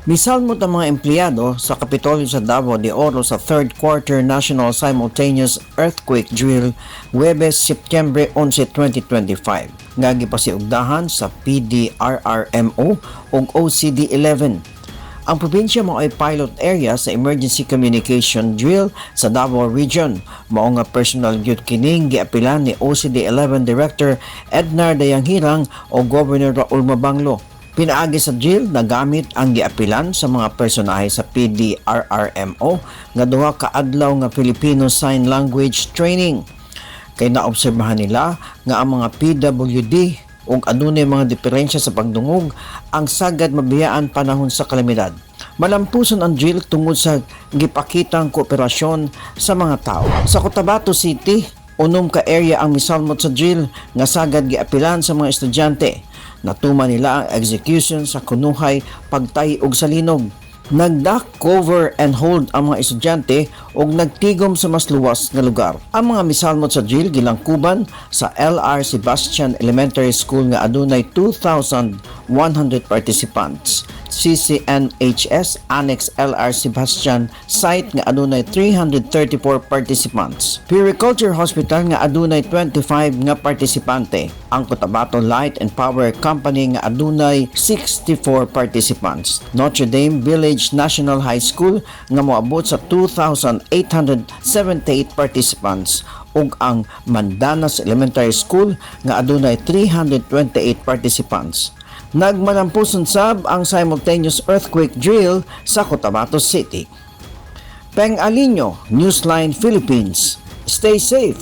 Misalmot ang mga empleyado sa Kapitolyo sa Davao de Oro sa third quarter National Simultaneous Earthquake Drill Huwebes, Setyembre 11, 2025 nga gipasiugdahan sa PDRRMO ug OCD 11. Ang probinsya mao ay pilot area sa emergency communication drill sa Davao Region. Mao nga personal gyud kining giapilan ni OCD 11 Director Ednar Dayanghirang o Governor Raul Mabanglo. Pinaagi sa drill, nagamit ang giapilan sa mga personahe sa PDRRMO nga duha ka adlaw nga Filipino Sign Language training. Kay naobserbahan nila nga ang mga PWD ug adunay mga diferensya sa pagdungog ang sagad mabiyaan panahon sa kalamidad. Malampuson ang drill tungod sa gipakitang kooperasyon sa mga tao. Sa Cotabato City, 6 ka area ang misalmot sa drill nga sagad giapilan sa mga estudyante. Natuman nila ang execution sa kunuhay pagtay og salinog. Nag-duck, cover and hold ang mga estudyante ug nagtigom sa mas luwas nga lugar. Ang mga misalmot sa drill gilangkuban sa LR Sebastian Elementary School nga adunay 2,100 participants. CCNHS Annex LR Sebastian site nga adunay 334 participants. Puericulture Hospital nga adunay 25 nga partisipante. Ang Cotabato Light and Power Company nga adunay 64 participants. Notre Dame Village National High School nga moabot sa 2,878 participants ug ang Mandanas Elementary School nga adunay 328 participants. Nagmalampuson sab ang simultaneous earthquake drill sa Cotabato City. Peng Alinio, Newsline Philippines. Stay safe.